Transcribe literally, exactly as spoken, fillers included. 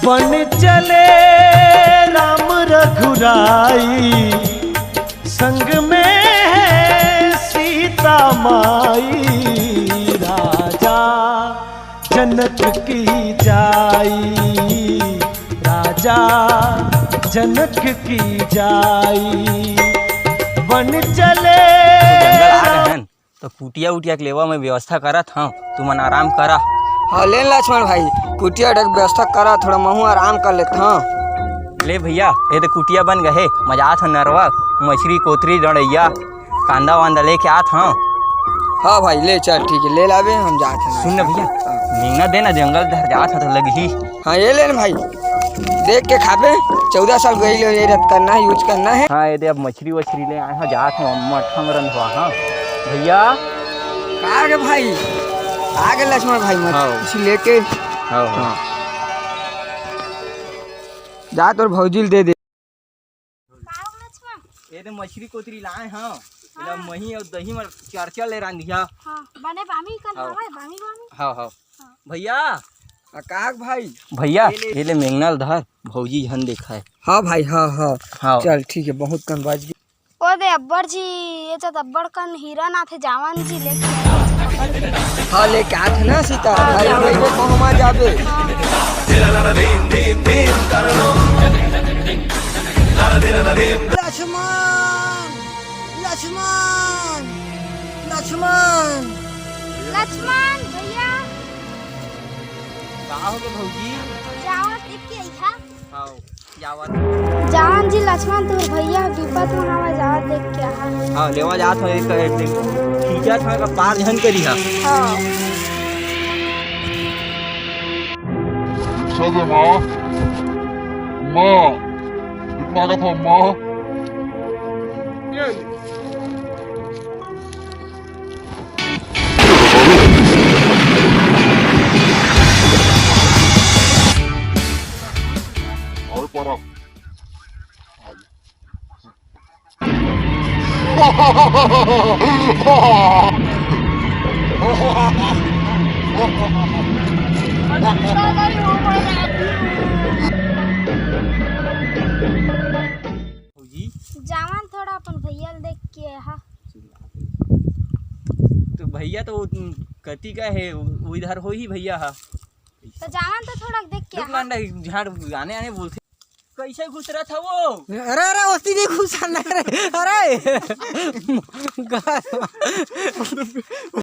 बन चले राम रघुराई, संग में है सीता माई। राजा जनक की जाई, राजा जनक की जाई। बन चले जंगल आ गए राम हैं, तो कुटिया उटिया के लेवा मैं व्यवस्था करत हूँ, तुमन आराम करा। हाँ, ले न लक्ष्मण भाई, कुटिया उटिया के व्यवस्था करा, थोड़ा महू आराम कर लेत हूँ। ले भैया, ये तो कुटिया बन गए, मैं जात हूँ नरवा, मछरी, कोतरी, डंडैया, कांदा वांदा लेके आत हूँ। हाँ भाई, ले चल, ठीक है, ले लाबे, हम जात हन। सुन ना भैया, हाँ। मेंगना दे ना, जंगल डहर जात हूँ तो लगही। हाँ, ये ले ना भाई, देख के खाबे, चौदह साल गई लो, ये रत करना है, यूज करना है। हाँ, ये दे, अब मछरी वछरी ले आए हूँ, जात हूँ, मट्ठा में रंधवा, हाँ। भैया। का गे भाई? आ गे लक्ष्मण भाई, मत हाँ। कुछ लेके। हाँ, हाँ। हाँ। जा तोर भौजी ल दे दे। का हो लक्ष्मण? ये दे मछरी कोतरी लाए हूँ। एला हाँ। मही अउ दही में चरचा ले रांधिया। हाँ, बने बामी कन हाँ। हवय, बामी, बामी। हाँ, हाँ। हाँ। भैया। आ, का भाई? भैया, ये ले। ये ले मेंगना ल धर, भौजी झन देखा है। हाँ भाई, हाँ, हाँ। हाँ। चल, ठीक है, बहुत कन बाज गई। ओ दे अब्बड़ जी, ये तो अब्बड़ कन हिरन आथे, जावन जी लेके। हाँ, लेके आथे ना सीता, हाँ, भाई, जावन। भाई, वो कहमा जाबे। हाँ। लक्ष्मण, लक्ष्मण, लक्ष्मण। लक्ष्मण भैया। का हो गे भौजी? जावत देख के अइहा। हाँ, जावत। जान जी लक्ष्मण, तोर भैया विपत में हवय, जावत देख के अइहा। हाँ, लेवा जात हूँ, एक, एक, एक खींचत हूँ, का पार झन करिहा। हाँ। शिक्षा दे माँ, माँ, भीख मांगत हूँ माँ। अरे परा। भौजी। जावन थोड़ा अपन भैया ल देख के हा। तो भैया तो कति का है, वो इधर हो ही भैया हा। तो जावन तो थोड़ा देख के रुक हा। लंडा, झाड़ आने आने बोलथे। कैसे घुसरत हवो? अरे, अरे, ओती नहीं घुसरना रे। अरे।